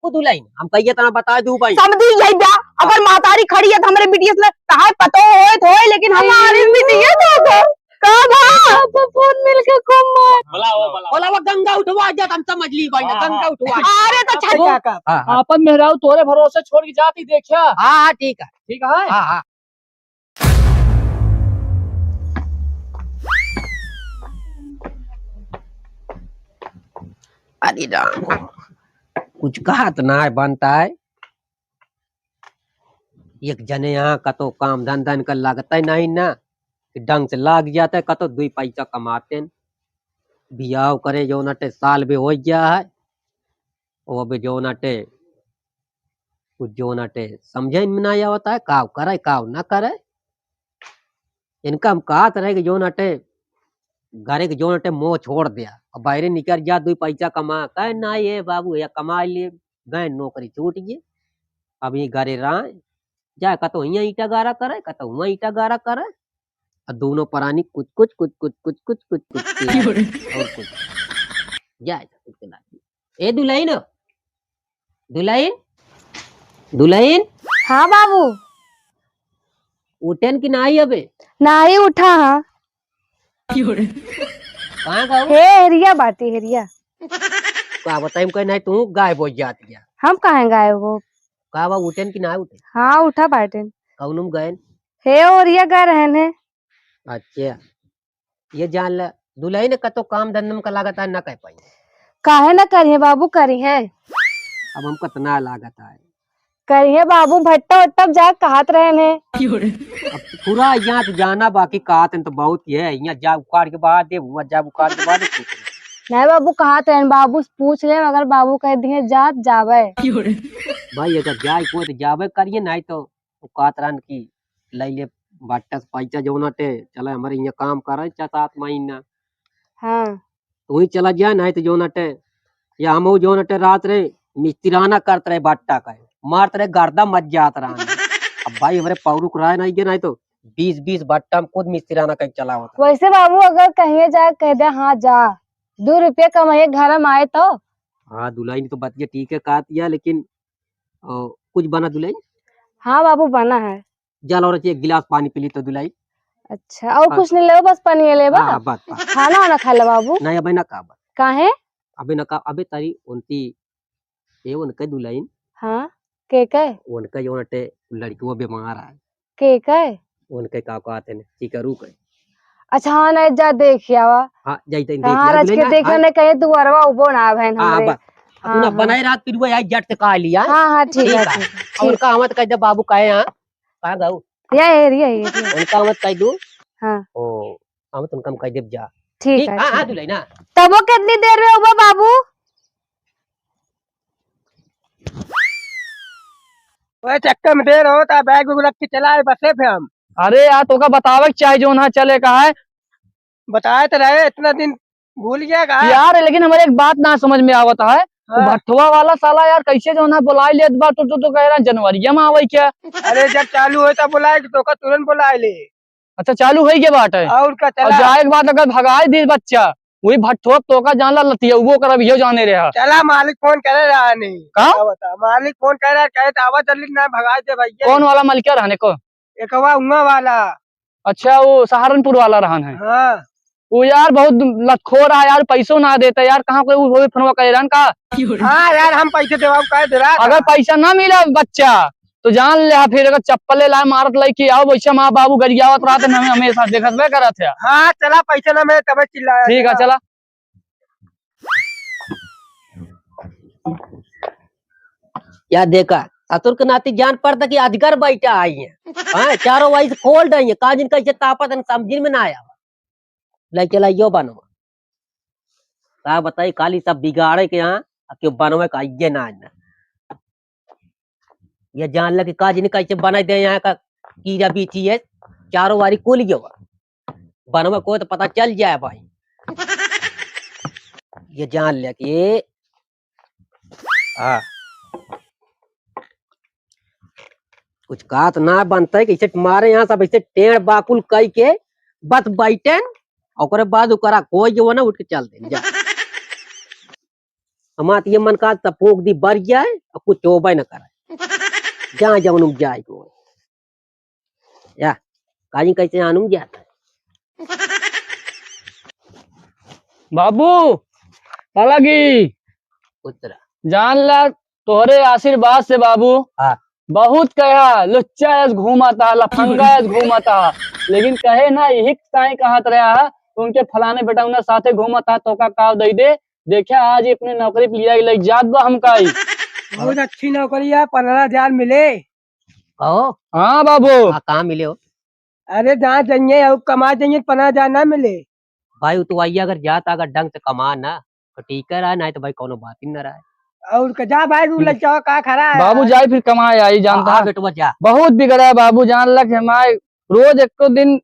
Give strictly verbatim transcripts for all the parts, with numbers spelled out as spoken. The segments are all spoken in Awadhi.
रखू दुलहिन, हम कहिए तना बता दू भाई। समधी यही बा, अगर महतारी खड़ी है तो हमरे बिटिया से कहा पतो होए तो होए, लेकिन हमारी बिटिया तो को का बा? पापा फोन मिलके खूब मार। बोला वो, बोला। बोला वो, गंगा उठवा जा, हम समझ ली भाई ना, हाँ, गंगा हाँ। उठवा। अरे तो छा- हाँ, हाँ। आपन मेहरारू तोरे भरोसे छोड़ के जाती देखिया। हाँ, हाँ, ठीक है। ठीक है? हाँ, हाँ। अरे राम, कुछ कहत ना है बनता है। एक जने यहाँ कतो काम धंधन का लगता ही नहीं ना, कि ढंग से लाग जाता है, कतो दुई पैसा कमाते हैं। बियाह करे जो नटे साल भी हो गया है, वो भी जो नटे कुछ जो नटे समझे में ना आवता है, काव करे, काव ना करे। इनका हम कहत रहे कि जो नटे घरे के जो नटे मोह छोड़ दिया, अब बाहरे निकल जा, दुई पैसा कमा। कहे, "ना ये बाबू, ये कमा लिए, गए नौकरी छूट गई, अब ये घरे रहा, जाए कतो हियाँ ईटा गारा करे, कतो हुआँ ईटा गारा करे।" और दोनों परानी कुछ, कुछ, कुछ, कुछ, कुछ, कुछ, कुछ, कुछ किया है। और कुछ। जाए, कुछ ना। ए दुलहिन, दुलहिन, दुलहिन। हाँ बाबू। उठेन कि नाही अबे? नाही उठा हाँ। कहाँ गऊ? हे हेरिया बाटी हेरिया। का बताई, हम कहे नाही तू गायब हो जात गया। हम काहे गायब हो? का बा उठेन कि नाही उठे? हाँ उठा बाटेन। कौन हम गएन? हे ओरिया गा रहन है। अच्छा। ये जान ल, दुलहिन कतो काम धंधा में का लागत है, ना कह पाई। काहे ना करिहे बाबू, करिहे। अब हम कतना लागत है। करिहे बाबू, भट्टा उट्टा जा कहत रहन है। अब पूरा यहाँ तो जाना बाकी कहत हैं तो बहुत ही है, यहाँ जा उखाड़ के बाद दे, हुआ जा उखाड़ के बाद दे। नहीं बाबू, कहत रहन, बाबू से पूछ ले, अगर बाबू कह दिए जात जावे। भाई अगर जाए को तो जावे करिए, नहीं तो वो कहत रहन कि लई ले भट्टा से पैसा जौन हटे, चले हमरे हियाँ काम करे छह सात महीना। हाँ। तू ही चला जा, नहीं तो जौन हटे, या हम जौन हटे रात रे मिस्तिराना करत रहे भट्टा का, मारत रहे गर्दा मच जात रहा। अब भाई हमरे पौरुख रहे नहीं के, नहीं तो बीस बीस भट्टा हम खुद मिस्तिराना कहीं चला होता। वैसे बाबू अगर कहीं जाए कह दे, हाँ जा, दो रुपया कमाइए घर में आए तो। हाँ दुलहिन तो बतिया ठीक है कहत या, लेकिन अ, कुछ बना दुलहिन? हाँ बाबू, बना है। जा लो रे, एक गिलास पानी पी ली तो दुलहिन। अच्छा, और हाँ। कुछ नहीं लेबो, बस पानी लेबा? हाँ, हाँ, बस, बस। खाना वाना खा ले बाबू? नहीं, अबे ना का बस। काहे? अबे ना का, अबे तारी उनती, ये उनके दुलहिन। हाँ, के के? उनका जो नटे लड़कियों बीमार है। के के? उनके का कहते हैं, चिकरू के। अच्छा, हाँ, नहीं, जा देख आवा। हाँ, जाई तनी देख हाँ, लिया, रच के दुलहिन, देख हाँ। नहीं कहीं दुआरवा उबो ना भैन हाँ, हमरे। बस। हाँ, तू ना हाँ। बनाए रात पिरुआ, आई जट से कहा लिया। हाँ, हाँ, ठीक ठीक है, है। ठीक है, और ठीक। उनका हम तो कह दे बाबू काहे यहाँ, कहाँ गऊ? या एरिया, एरिया। उनका हम तो कह दू। हाँ। ओ, हम तो उनका हम कह देब जा। ठीक ठीक, है, हाँ, हाँ, ठीक। दुलहिन ना। तबो कितनी देर में उबा बाबू? ओए, चक्कर में देर होता, बैग उग रख के चला आए बसे पे हम। अरे यार, तोका बतावे के चाहे जौन है चले का है। बताए तो रहे, इतना दिन भूल गया का? यार, लेकिन हमारे एक बात ना समझ में आवत है, हाँ। भट्ठवा वाला साला यार कैसे जौन है बुलाई लेत बा, तू, तू, तू कह रहा जनवरिया में आवे क्या? अरे, जब चालू होए तब बुलाए कि तोका तुरंत बुलाए ले। अच्छा, चालू होई के बाटे। और का, और चला। जाए के बाद अगर भगाए दी बच्चा, वही भट्ठो तोका जान ला लतियउबो करब, इहो जाने रहा। चला, मालिक फोन करे रहा नहीं। का? का बता, मालिक फोन करे रहा, कहे तो आवा जल्दी ना भगाए दे भैया। कौन वाला मालिक क्या रहने को? एकवा उमा वाला। अच्छा, वो सहारनपुर वाला रहन है। हाँ। वो यार बहुत लतखोर है यार, पैसो ना देता यार, कहाँ कोई वो फोनवा करे रहन का? हाँ यार, हम पैसे देवाब, कहे दे रहा अगर था। पैसा ना मिला बच्चा, तो जान ले, फिर अगर चप्पले लाए मारत लाई कि आओ, वैसे माँ बाबू गरियावत रहत न, हमें हमेशा देखत बे करत है। हाँ, चला, पैसा ना मिले तबे चिल्लाया ठीक है, चला। चला। या देखा, ससुर के नाती जान पड़ता कि अजगर बैठा आई है। हाँ, चारों वाइस खोल रही है, का जिन कैसे तापत है, समझ में ना आया। ले चला यो बनवा। का बताई, खाली सब बिगाड़े के यहाँ, आ क्यों बनवे का आइए ना, ना। ये जान ले कि का जिन कैसे बनाई दे यहाँ का कीड़ा बीछी है, चारों वारी कुल गयो बा। बनवे को तो पता चल जाए भाई। ये जान ले कि हाँ। कुछ कात ना बनते, कैसे मारे यहाँ सब ऐसे टेढ़ बाकुल कई के बस बैठेन, ओकरे बाद ओकरा कोई जो ना उठ के चल दे जा। हमार त ये मन का त फूंक दी, बर जाए और कुछ चोबे न करे। जहाँ जौन उपजाए को। या, काजी कैसे आनुम जाता है। बाबू, पलगी। पुत्र। जान ला, तोहरे आशीर्वाद से बाबू, हाँ। बहुत कहा, लुच्चा ऐस घूमता, लफंगा ऐस घूमता, लेकिन कहे ना, यही ताई कहत रहा है, उनके फलाने बेटौना साथे घूमता, तोका काव दई दे। देखा, आज ये अपने नौकरी पे लिया के लग जात बा हमका ही। बहुत अच्छी नौकरी है, पन्द्रह हजार मिले। कहो? हाँ बाबू। हाँ, कहाँ मिले हो? अरे, जहाँ जाइए, और कमा जाइए, पन्द्रह हजार ना मिले। भाई, वो तो आइए, अगर जाता, अगर ढंग से कमा ना, तो ठीक है रहा, नहीं तो भाई, कोनो बात ही ना रहा है। और क-, जा भाई, तू हम्म। लइका का खड़ा है? बाबू जाए, फिर कमाए आई, जानता हाँ, हाँ, है। बेटवा, जा। बहुत बिगड़ा है बाबू, जान लग हमारे रोज एको दिन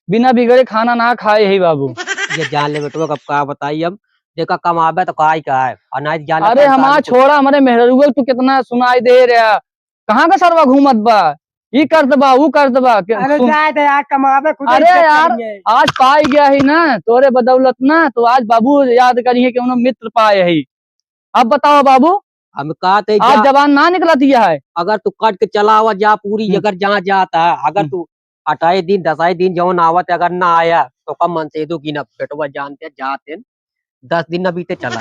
बिना बिगड़े खाना ना खाए ही बाबू। ये जान ले बेटवा, अब का बताई हम, देखा कमाबे तो काई का है, और नहीं जान ले अरे संसार हमार में कुछ छोड़ा, हमारे मेहरुआ तू कितना सुनाई दे रहा, कहाँ का सरवा घूमत बा, ई करत बा, ऊ करत बा, के-, अरे सुन- जाए दे यार, कमाबे खुद अरे इज्जत यार, करेंगे। आज पाई गया ही ना तोरे बदौलत ना, तो आज बाबू याद करिए कि उन्होंने मित्र पाए ही। अब बताओ बाबू, हम कहत है आज जा, जबान ना निकलत ही है। अगर तू कट के चला आवा जा पूरी हम्म। जगह जहाँ जाता है, अगर हम्म। तू अठाई दिन, दसाई दिन जौन आवत है, अगर ना आया, तो कम मन से दो गिना बेटवा जानते हैं, जाते हैं, दस दिन ना बीते चला।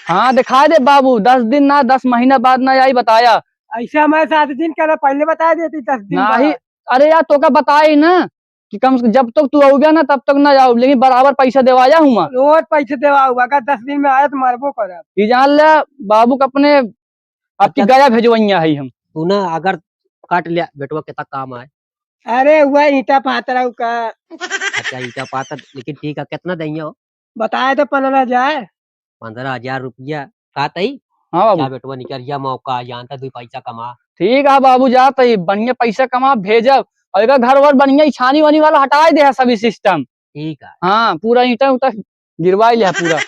हाँ, दिखाई दे बाबू, दस दिन ना, दस महीना बाद ना आई बताया। ऐसे हमारे साथ दिन कहना, पहले बता देती दस दिन नहीं, बाद। अरे यार, तोका बताई ना कि कम से कम जब तक तू आउबे ना, तब तक ना जाओ, लेकिन बराबर पैसा देवाया हूँ मैं। रोज पैसे देवाऊ, अगर दस दिन में आया तो मरबो करब। ई जान ले बाबू के अपने आपकी अच्छा। गया भेजवैया है हम। तू ना अगर काट लिया, बेटवा कितना काम आए। अरे, हुआ ईंटा पाथर है का। अच्छा, ईंटा पाथर, लेकिन ठीक है, कितना दइया हो? बताए तो पन्द्रह हजार। पन्द्रह हजार रुपया, का तई? हाँ बाबू। जा बेटवा, निकल जा, मौका जानता, दो पैसा कमा। ठीक है बाबू, जा तई, बढ़िया पैसा कमा, भेजब। और एकर घर वर बढ़िया, ई छानी वानी वाला हटाए दे है सभी सिस्टम। ठीक है। हाँ, पूरा ईंटा उटा गिरवाई लिया पूरा।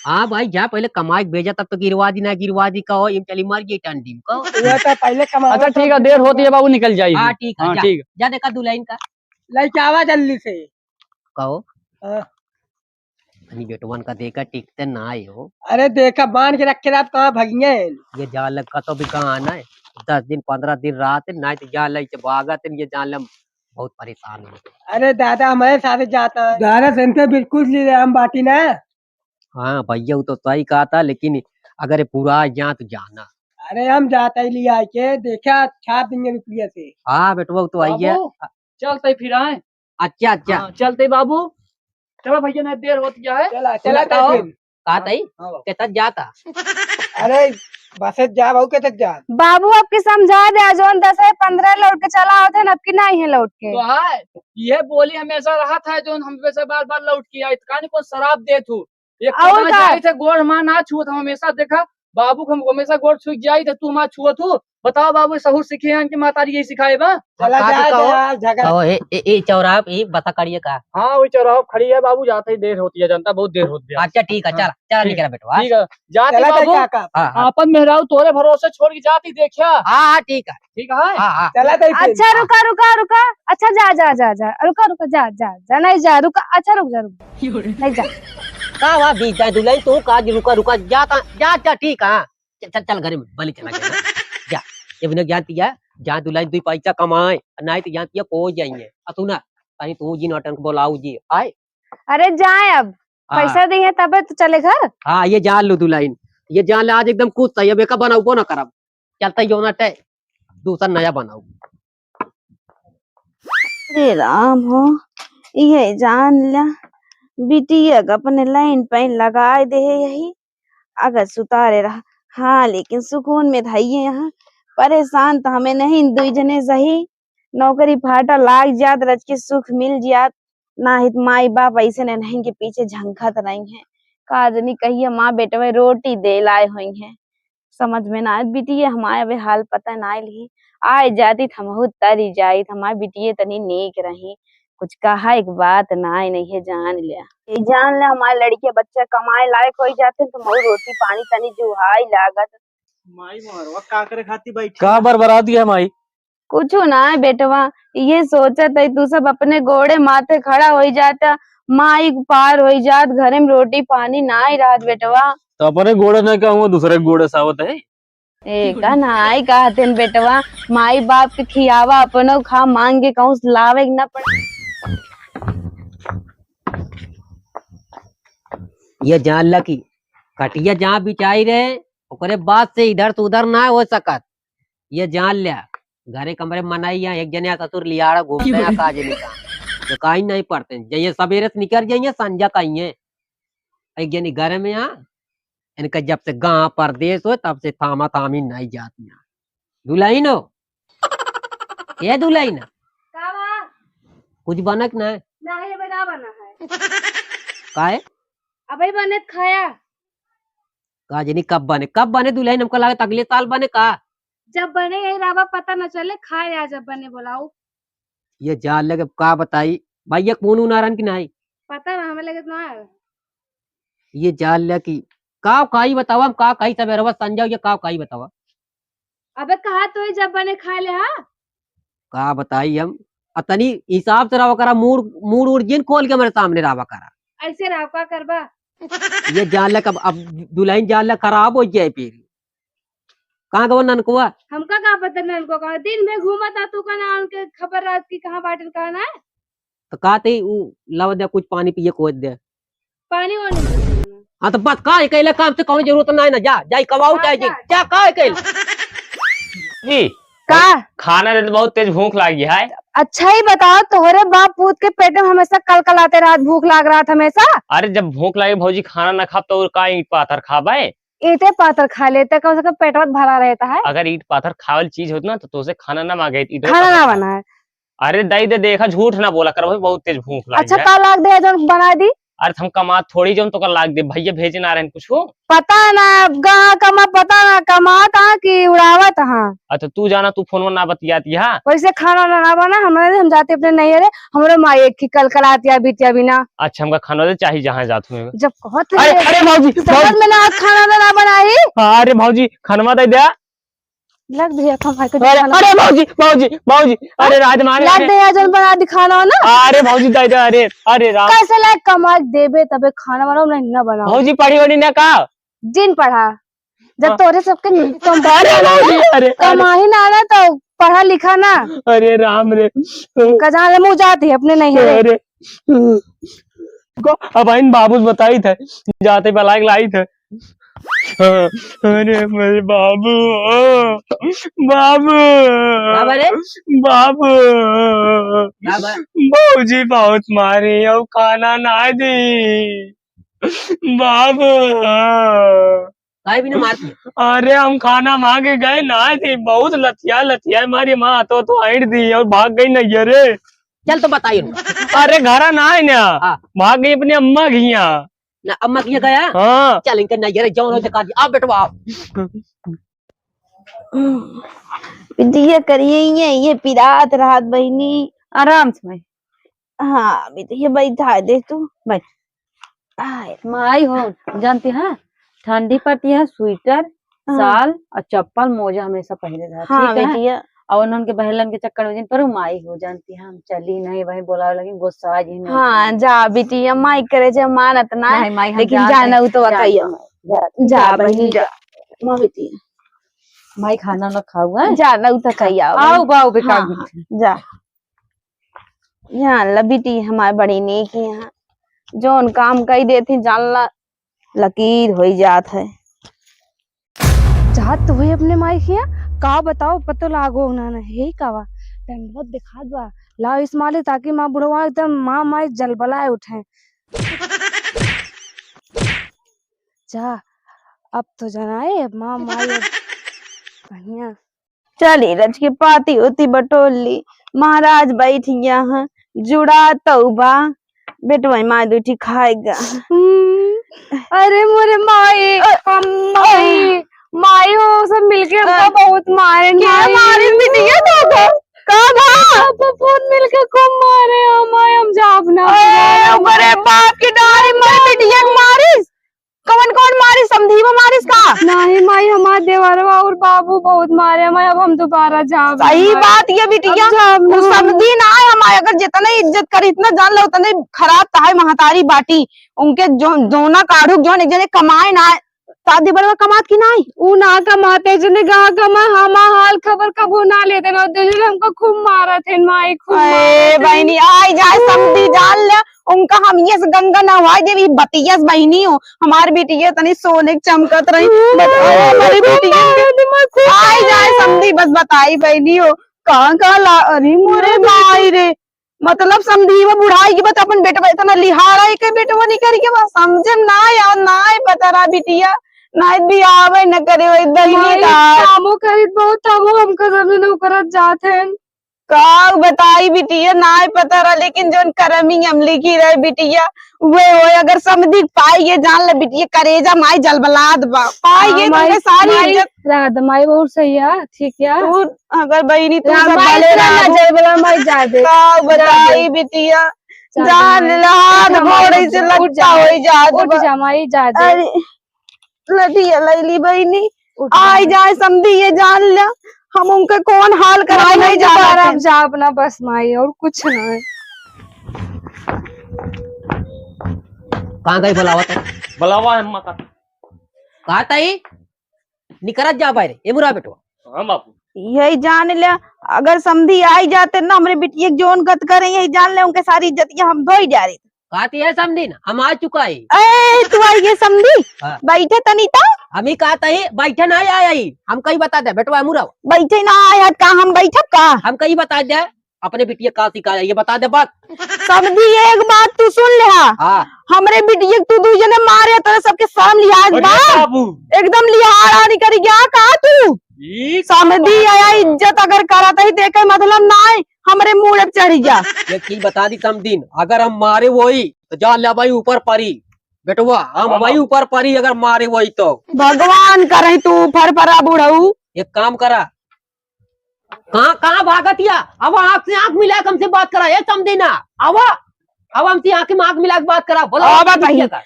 हाँ भाई, जा पहले कमाई के भेजा, तब तो गिरवा दी ना, गिरवा दी कहो, इम चली मर गई टंडी में कहो। वो तो पहले कमावा अच्छा, ठीक है, तब देर होती है बाबू, निकल जाइए। हाँ, ठीक है, हाँ, जा, ठीक है। जा देखा दुल्हन का। लेके आवा जल्दी से। कहो। हाँ। तनी बेटवन का देखा, टिकते ना आए हो। अरे देखा, बांध के रखे रहा, कहाँ भगिए हैं? ये जान लग, कतो भी कहाँ आना है, दस दिन, पन्द्रह दिन रहते, नहीं तो जान लग, भागत हैं, ये जान लग, बहुत परेशान हूँ। अरे दादा, हमारे साथ जाता है। दादा, इनसे बिल्कुल ले हम बाटी ना। हाँ भैया, वो तो सही कहा था, लेकिन अगर ये पूरा आ गया तो जाना। अरे हम जाता ही लिया के, देखा, छाप देंगे रुपया से। हाँ बेटवा, वो तो आई है। बाबू, चलते फिर आए। अच्छा, अच्छा। हाँ, चलते बाबू। चलो भैया, नहीं देर होती है। चला, सुना चला तो। फिर। का तई? हाँ, बाबू। केतन जाता? अरे, बस जा बाबू, केतन जा। बाबू, अब की समझा दे, जौन दस है, पन्द्रह लौट के चला होते हैं, अब की नहीं है लौट के। तो है, ये बोली हमेशा रहा था, जौन हम वैसे बार बार लौट के आए, तो कहानी कौन शराब दे तू? ये और कहाँ का? जाए थे, गोड़ हमार ना छुअत, हम हमेशा देखा, बाबू को हम हमेशा गोड़ छुई जाई थे, तू हमार छुअत हूँ। बताओ बाबू, सहूर सीखे हैं कि महतारी यही सिखाए बा? चला का जाए दिखाओ? यार, झगड़ा। ओ, ए, ए, ए, चौराहा पे बता करिए का? हाँ, वही चौराहा पे खड़ी है बाबू, जाते ही देर होती है, जनता बहुत देर होती है। अच्छा, ठीक है, हाँ, चला, चला ठीक। निकला बेटवा। ठीक है, जाते चला जाए बाबू, काका। हाँ, हाँ। आपन मेहरारू तोरे भरोसे छोड़ के जाती देखिया। हाँ, हाँ, ठीक है। ठीक है? हाँ, हाँ। चला जाए फिर। अच्छा, रुका, रुका, रुका। अच्छा, जा, जा, जा, जा। रुका, रुका, जा, जा, जा, नहीं जा, रुका। अच्छा, रुक जा, रुक जा। नहीं जा। का हुआ बीच जाए दुल्हन, तू का जी रुका, रुका, जा, जा, जा, ठीक है। चल, चल, चल, घरे में, बलि चला गया। जा, ये बिना ज्ञान तिया, जा दुल्हन दुई पैसा कमाए, नहीं तो ज्ञान तिया पहुंच जाएंगे। आ सुना, कहीं तू जी नौटंक बोलाऊ जी, आए? अरे जाए अब, हाँ। पैसा दी है तबे तो चले घर। हाँ, ये जान लो दुल्हन, ये जान ले आज एकदम खुश था, ये बेका बनाऊ को ना करब। चलता ही होना टे, दूसरा नया बनाऊ। अरे राम हो, ये जान ल्या, बिटिया के अपने लाइन पाइन लगाए दे यही, अगर सुतारे रहा। हाँ, लेकिन सुकून में धइये यहाँ, परेशान तो हमें नहीं, दुई जने सही, नौकरी फाटा लाग जात, रच के सुख मिल जात, ना हित माई बाप ऐसे ने नहीं के पीछे झंखत रही हैं। का जनी कहिए माँ बेटवे रोटी दे लाए हुई हैं। समझ में ना आए, बिटिये हमारे अबे हाल पता ना लिही। आए जाती त हमहू तरी जाई, त हमारे बिटिये तनी नीक रही। कुछ कहा एक बात ना आए, नहीं है जान लिया। ये जान ले हमारे लड़के बच्चे कमाए लायक हो जाते तो हमहू रोटी पानी तनी जुहाई लागत। माई मोहरवा का करे खाती बैठी का बा? बरबरा दिया माई? कुछ ना है बेटवा, ये सोचत है तू सब अपने गोड़े माथे खड़ा हो जाता, माई पार हो जात, घरे में रोटी पानी ना ही रहत बेटवा। तो अपने गोड़े न कहूँ, दूसरे के गोड़े से आवत है। ए, का नाई कहतेन बेटवा, माई बाप के खियावा, अपनो खा, मांग के कहूँ से लावे के ना पड़े। ये जान ला कि कटिया जहाँ बिछाई रहे, ओकरे बाद से इधर से उधर ना हो सकत। ये जान ल्या, घरे कमरे मनाई या एक जने ससुर लियाड़ा घूमते हैं, का जने का। जो काई नहीं पड़ते, जइए सबेरे से निकर जाइए, संझा काइए। एक जनी घर में आ, इनका जब से गांव परदेस हो, तब से थामा थामी नहीं जाती है। दुल्हन हो, ए दुल्हन, का बा? कुछ बनक ना है? नहीं, अबे ना बना है। काहे? अबे बने त खाया। का जनी कब बने, कब बने दुल्हन? हमका लागत अगले साल बने का? जब बने यही रावा पता न चले, खाए आ जब बने बोलाऊ। ये जान लगे, अब का बताई भाई, ये कौन उनारन की नहीं? पता ना, हमें लगे तो ना आवे। ये जान ले कि का काई बतावा, हम का काई सबेरवा संझा, ये का काई बतावा। अबे कहा तो ही जब बने खा ले, हाँ? का बताई हम, अतनी हिसाब से रहा करा, मूड, मूड उड़ जिन खोल के मेरे सामने रहा करा। ऐसे रहा, का करबा? ये जान ले, अब, अब दुल्हन जान ले खराब हो जाए फिर। कहाँ गवा ननकुआ? हमका का पता ननकुआ कहाँ? दिन में घूमत आ तू, का ना उनके खबर रहत कि कहाँ बाटन, कहाँ ना। तो का ते उ लाव दे, कुछ पानी पिए खोज दे। पानी वानी नहीं पीना। हाँ, तो बस का है, कैला काम से कौनो जरूरत नहीं ना, जा, जा, कमाऊ हाँ, चाहे जी, जा। जा, का है कैला? जी, का? खाना दे तो बहुत तेज भूख लागी है। अच्छा ही बताओ, तोहरे बाप पूत के पेट में हमेशा कलकलाते रहत, भूख लाग रहत हमेशा। अरे, जब भूख लागे भौजी, खाना ना खाब तो और का ईंट पाथर खाबे? ईंटे पाथर खा लेते, कम से कम पेटवा भरा रहता है। अगर ईंट पाथर खावल चीज होत ना, तो तोसे खाना ना मांगे, ईंट खाना ना बना है। अरे दई दे, देखा, झूठ ना बोला कर भाई, बहुत तेज भूख लाग अच्छा, है। का लाग दे, जौन बना दी? अरे हम कमात थोड़ी, जौन तो कर लाग दे, भैया भेजे ना रहन कुछ हो। पता ना, अब कहाँ कमा, पता ना, कमात हाँ कि उड़ावत हाँ। अच्छा, तू जाना, तू फोन में ना बतियाती हा। वैसे खाना ना, ना बना, हमरे, हम जाते अपने नैहरे, हमरे माई एक ही कलकलातिया बिटिया बिना। अच्छा, हमका खाना दे, चाहे जहाँ जात हुए। जब कहत अरे, रहे, अरे भौजी, समझ भौजी। में ना आवत, खाना ना, ना बनाई। हाँ, अरे भौजी, खनवा दे दे। लग दिया कमाई के अरे, खाना। अरे भौजी, भौजी, भौजी, अरे रात माने लग अरे। दिया जन बना दी खाना ना। अरे भौजी, दे दे, अरे, अरे राम। कैसे लायक कमाई देबे तबे खाना बनाओ, नहीं ना बनाओ। भौजी पढ़ी वढ़ी ना का? जिन पढ़ा। जब हाँ। तोरे सबके कम-, अरे भौजी, अरे, अरे। कमाही ना आला तो पढ़ा लिखा ना। अरे राम रे। कजा ले मुँह जाती है अपने नहीं है। अरे। को अब आइन बाबू से बताई थे, जाते पे लाइक लाई थे। अरे मेरे बाबू, बाबू, का बा रे? बाबू, का बा? भौजी बहुत मारी, अब खाना ना दी। बाबू। काहे बिना मारती है? अरे हम खाना मांगे गए ना थे, बहुत लतिया लतिया मारी माँ तो तो आइड दी और भाग गई नैहरे। चल तो बताइए उनका। अरे घरा ना है ना, हाँ। भाग गई अपने अम्मा घिया। ना अम्मा घिया गया? हाँ। चल इनके नैहरे जौन हो दिखा दी। आओ बेटवा आओ। बिटिया करिए ये, ये पिरात रात बहिनी। आराम से भाई। हाँ, अभी तो ये बैठा दे तू, बैठ। आए। माई हो, जानती है, ठंडी पड़ती है, स्वेटर, हाँ। साल और चप्पल, मोजा हमेशा पहने रहा, हाँ, ठीक है? बिटिया। और उन्होंने के बहलन के चक्कर में जिन पर माई हो, जानती है, हम चली नहीं, वही बोलावे लगी, गुस्सा जी नहीं। हाँ, जा बिटिया, माई करे जे मानत ना, नहीं, माई, हम लेकिन जाते जाना हैं, उ तो जाते कहियो। हैं। जा, जा जा बहिनी, बहिनी, जा। जा। माँ बिटिया। माई खाना ना खाऊ, हैं? जा ना उ तो कहियो। आओ, बाऊ, बेटा, हाँ, हाँ, जा। जान ला बिटी हमार बड़ी नीक ही हैं, जौन काम कई देती जान ला लकीर होई जात है। जात तो हुई अपने माई खिया, का बताओ पतो लागो ना, ना हे कावा डंडवत दिखात बा। लाओ इस माली ताकि माँ बुढ़वा एकदम माँ माई जलबलाए उठे। जा अब तो जनाए अब माँ माई अब बढ़िया। चली रच के पाती ओती बटोर ली। महाराज बैठ गया है, जुड़ा तौबा। बेटवा माँ दूठी खाएगा। हम्म, अरे मोरे माई, अ, हम माई, अ, माई हो, सब मिलके हमको अ, बहुत मारे, क्या माई। मारे बिटिया दादा? का भा? सब बहुत मिलके खूब मारे, हम माई, हम जाब ना। अरे, ओकरे बाप की डारी मार बिटिया के मारिस। कवन कवन मारिस, समधी में मारिस का? नहीं माई, हमार देवरवा और बाबू बहुत मारे हमें, अब हम दोबारा जाब सही ना। बात ये बिटिया, अब जाब तू ना। समधी ना है हमारे, अगर जितने इज्जत करी इतना जान लो उतने खराब तहाई महतारी बाटी, उनके जो दोना काढ़ू जौन एक जने कमाए ना, ता देवरवा कमात कि नाई? ऊ ना कमाते, जने गा कमा, हमा हाल खबर कबो ना लेते ना, दे हमको खूब मारत है माई, खूब अरे मारत है। बहिनी, आई जाए समधी जान ले, उनका हम ये से गंगा नहवाई देवी बतियस बहिनी हो, हमार बिटिया तनी सोने के चमकत रही, बताओ हमारी बिटिया के। आई जाए समधी, बस बताई बहिनी हो, कहाँ कहाँ ला, अरे मोरे माई रे, मतलब समधी वो बुढ़ाई के बाद अपन बेटवा इतना लिहाड़ा है के बेटवा नहीं करी के बस समझे ना यार, ना पता रहा बिटिया, ना भी आवे न करे वही बहिनी माई, का। कामो करित बहुत तबो हमको जमीन ओकरत जात है। का बताई बिटिया, नाय पता रहा, लेकिन जौन करमी हम लिखी रहे बिटिया, उहे होए। अगर समधी पाई ये जान ले बिटिया, करेजा माई जलबलात बा। पाई हाँ, ये माई, तुमके सारी माई, इज्जत। राधा माई बहुत सही है, ठीक है। तू अगर बहिनी तू राधा सब माई भले इतना रहो। ना जलबला माई जा दे। का जा बताई दे। बिटिया, जा दे जान माई। ले हाथ उठ जा गोड़ माई, से उठ लट्ठा जा, होई जात उठ बा। जा माई, जा दे। अरे, लठिया लैली बहिनी, उठ आई जा। जाए समधी ये जान ल्या, हम उनके कौन हाल कराई माई नहीं जाना दोबारा थे। अब जा अपना बस माई, और कुछ नहीं। कहाँ गई बुलावा तो? बुलावा है अम्मा का। कहा ताई? निकरत जा बाहर, ए मुरा बेटवा। हाँ बापू। यही जान ल्या, अगर समधी आई जाते ना, हमरे बिटिया के जौन गत करे, यही जान ले, उनके सारी इज्जतिया हम धोई जा रही। कहती है समधी ना, हम आ चुका है। ए, तू आई गे समधी? हाँ। बैठे तनी ता। हम ही कहता है, बैठे ना आया ही। हम कहीं बता दे, बेटवा मुरा। बैठे ना आया का, हम बैठब का? हम कहीं बता दे, अपने बिटिया का सिखाया, ये बता दे बात। समधी एक बात तू सुन ले हा। हाँ। हमरे बिटिया के तू दू जने मारे, तोरे सबके शर्म लिहाज अरे बा? बाबू। एकदम लिहाड़ा नहीं करी गया का तू? ई का समधी बात आया, है? इज्जत अगर करत ही, देखे मतलब ना है, हमरे मूड़े पे चढ़ी जा। एक चीज बता दी समधीन, अगर हम मारे वही तो जा ले भाई ऊपर परी, बेटवा, हम हाँ। भाई ऊपर परी अगर मारे वही तो। भगवान करे तू ऊपर परा बुढ़ऊ। एक काम करा, कहाँ, कहाँ भागत या? अब आँख से आँख मिला के हमसे बात करा, ए समधीना, आवा, अब हमसे आँख में आँख मिला के बात करा, बोला आवा भाई। क्या था?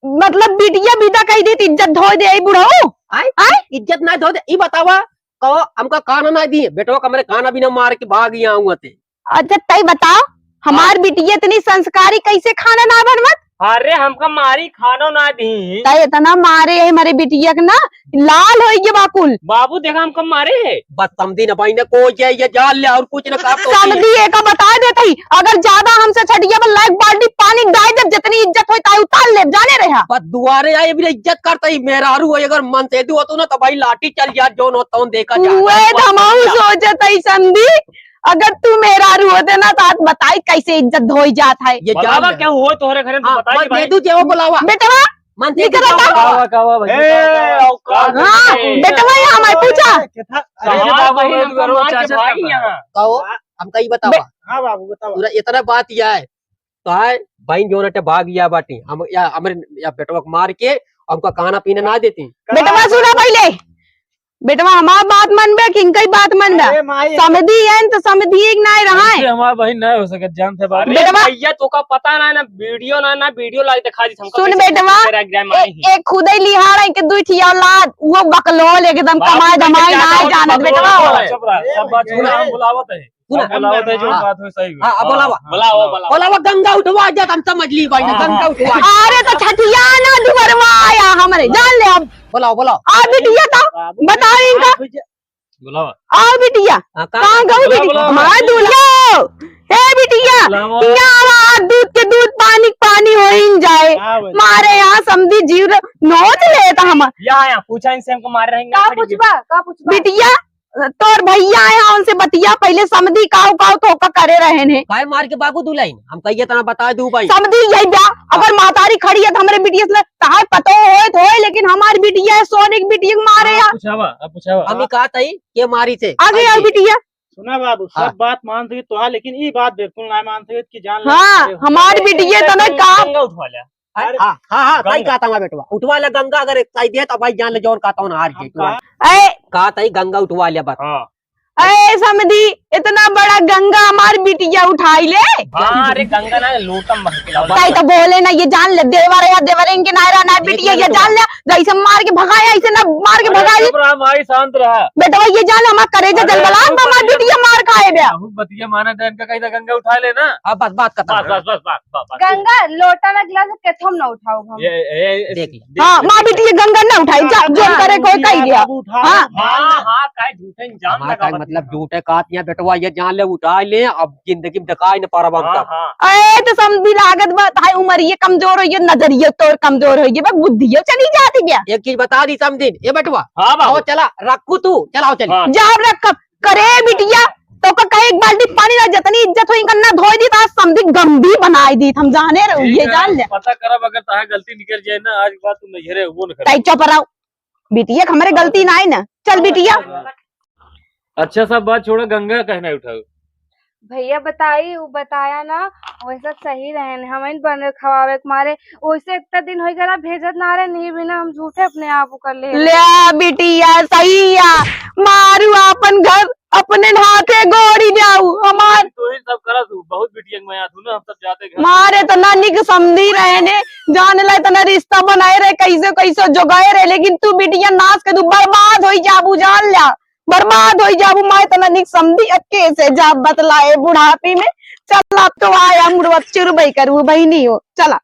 मतलब बिटिया विदा कही दी, इज्जत धोए दे, आई बुढ़ऊ। आय? आय? इज्जत ना धोए दे, ई बतावा, कहो, हमका कान ना दी, बेटवा कमरे खाना भी ना मार के भाग यहाँ हुआ थे। अच्छा, तई बताओ, हमार हाँ। बिटिया इतनी संस्कारी, कैसे खाना ना बनवत? अरे, हमका मारी खानो ना दी। तई इतना मारे है हमारे बिटिया के ना, लाल होई गे बाकुल। बाबू, देखा, हमका मारे है। बस समधी ना भाई ने को ये, ये जान ले और कुछ ना कर तो समधी एका बता देत ही, अगर ज्यादा हमसे छटिया पर लाइक बाल्टी पानी डाल दे, जितनी इज्जत होई ताई उतार ले, जाने रहा। बस दुआरे आए भी इज्जत करता ही, मेहरारू है, अगर मन से दू होतो ना तो भाई लाठी चल जा, जोन होता हूँ देखा जा। उहे तो हमहू सोचत ही समधी, अगर तू मेहरारू होते ना, तो आज बताई कैसे इज्जत धोई जात है। ये बतावा जान क्या हुआ तोहरे घरे, तू हाँ, बताई बस भाई। दे दू, जेहो बुलावा। बेटवा, मन से निकल दू, आता। कावा, कावा, भाई, ए, कावा, कावा। औकात हाँ, है। बेटवा, यहाँ मैं पूछा। अरे, कहाँ बाबू, भाई, ये हमको दुआरो मार के चाचा भाई करता है। यहाँ। कहो, हम कही बतावा। बे- हाँ, बाबू, बतावा। पूरा इतना बात यह है, तो है, बहन जो रटे भाग गया बाटी, हम, या, हमरे, या बेटवा को मार के, हमको खाना पीना ना देती। बेटवा, सुना पहले। बेटवा, हमार बात मनबे कि इनका ही बात मनबे? अरे माई, समधी है तो समधी एक ना रहा है। ऐसे हमार बहिन ना हो सकत, जानते बात। अरे बेटवा। भैया, तोका पता ना, ना वीडियो ना, ना वीडियो लाइव दिखा दी हमको, सुन कैसे बेटवा, तेरा ग्राम ए-, आई है। एक खुदे लिहाड़ है के दुई ठिया औलाद, वो बकलोल एकदम बाबू कमाए के धमाए क्या ना बात जानत बकलोल बेटवा। है? चुप रहा, सब बात सुना, हम बुलावत है। सुना। अब बुलावत है, जो हाँ। बात हो सही हो। हाँ, अब बुलावा। हाँ, बुलाओ, बुलाओ। बुलावा, गंगा उठवा जा, हम समझ ली भाई, हाँ, गंगा हाँ। उठवा। अरे तो छठिया ना दुबरवा आया हमरे, जान ले अब। बुलाओ, बुलाओ। आ बिटिया तो बाबू, बताओ इनका। बुलावा। आ बिटिया, हाँ, का-, कहाँ गऊ बुलाओ, बिटिया? बुलाओ। मार दुनिया। ए बिटिया, बुलाओ। यहाँ आवा, दूध के दूध, पानी के पानी होइन जाए। हाँ, भाई। मारे यहाँ समधी जीव र-, नोच लेता हम। यहाँ, यहाँ, पूछा इनसे, हमको मारे रहेंगे, का खड़ी पूछबा, का पूछबा? बिटिया, तोर भैया आए हैं, उनसे बतिया, पहले समधी काऊ काऊ तो का करे रहे ने। काहे मार के बाबू दुलाइन? हम कहिए तना बता दू भाई। समधी यही बा, अगर महतारी खड़ी है तो हमरे बिटिया से तहार पतो होए तो होए, लेकिन हमार बिटिया है, सोने की बिटिया के मारे हाँ, या। पूछावा, अब पूछावा। हम ही कहा तई के मारी थे। आगे आई आओ थी। बिटिया। सुना बाबू, सब हाँ। बात मान सके तोहार, लेकिन ई बात बिल्कुल ना मान सके कि जान ले हाँ, अरे हमार अरे, बिटिया अरे, तने गंगा, का गंगा उठवा ले। अरे, हाँ, हाँ, हाँ, सही गंगा। कहा था बेटवा। उठवा ले गंगा, अगर एक सही दे तो भाई जान ले जौन कहता हूँ ना हार हम गई। कहा? ए, कहा था ही गंगा उठवा ले बस। हाँ। अरे समधी, इतना बड़ा गंगा हमार बिटिया उठाई ले। हाँ, अरे गंगा ना, लोटम भर के लाओ। ताई तो बोले ना, ये जान ले, देवर या देवरेन के नायरा ना बिटिया, ये जान ले, जैसे मार के भगाया, ऐसे ना मार के भगाई। चुप रहा माई, शांत रहा। बेटवा ये जान ले, हमार करेजा जलबला, हमार बिटिया मार खाए बे। बहुत बतिया माना, डैन का कहीं गंगा उठा लेना। अब बस बात खत्म। बस, बस, बस, बस, बस, बस। गंगा लोटा लगला से केथम ना उठाओ हम। ये, ये, ये, देख ले। हाँ, माँ बिटिया गंगा ना उठाई, जा, जो करे कोई कही गया। हाँ। हाँ, हाँ, काहे झूठे इल्जाम हमार लगावत मतलब है। झूठे कहत यहाँ बेटवा ये जान ले, उठा ले, अब जिंदगी में दिखाई न पारब हम हाँ, तब। हाँ। ए, तो समधी लागत बा, ताई उमरिये कमजोर होइये, नजरिये तोर कमजोर होइये, बस बुद्धिये चली जाती क्या? एक चीज बता दी समधी, ए बेटवा, हाँ बाबू। आओ चला, रखू तू, चलाओ चल। हाँ। जाब रख, करे बिटिया, तो का कहे एक बाल्टी पानी ना, जतनी इज्जत होई, इनका ना धोई दी, तो आज समधी गंदी बनाई दी, हम जाने रहो, ठीक ये है, जान ले। पता करब, अगर ताहे गलती निकल जाए ना, आज के बाद तुम नैहरे वो न ताई करब। चुप रहो, बिटिया, हमरे गलती ना है ना, चल बिटिया। अच्छा, सब बात छोड़ा, गंगा कहना उठाओ। भैया बताई, उ बताया ना, वैसा सही रहे न, हम इन बन खवावे के मारे, वैसे इतना दिन हो गया भेजत ना रहे, नहीं बिना हम झूठे अपने आप उ कर ले। ले बिटिया, सही या, मारू आपन घर अपने हाथे गोड़ी जाऊ, हमार। तो ही सब करत हूँ, बहुत बिटिया के मैं आत हूँ ना, हम सब जाते घर। मारे तो ना निक समधी रहे ने, जान ला इतना रिश्ता बनाए रहे, कैसे कैसे जोगाए रहे, लेकिन तू बिटिया नाश कर दू, बर्बाद होई जाबू, जान ला। बर्बाद होई जाबू, माय तना निक समधी अक्के से जाब बतलाए बुढ़ापी में। चल, अब तो आया मुड़वा चुरबई करू बहिनी हो, चला।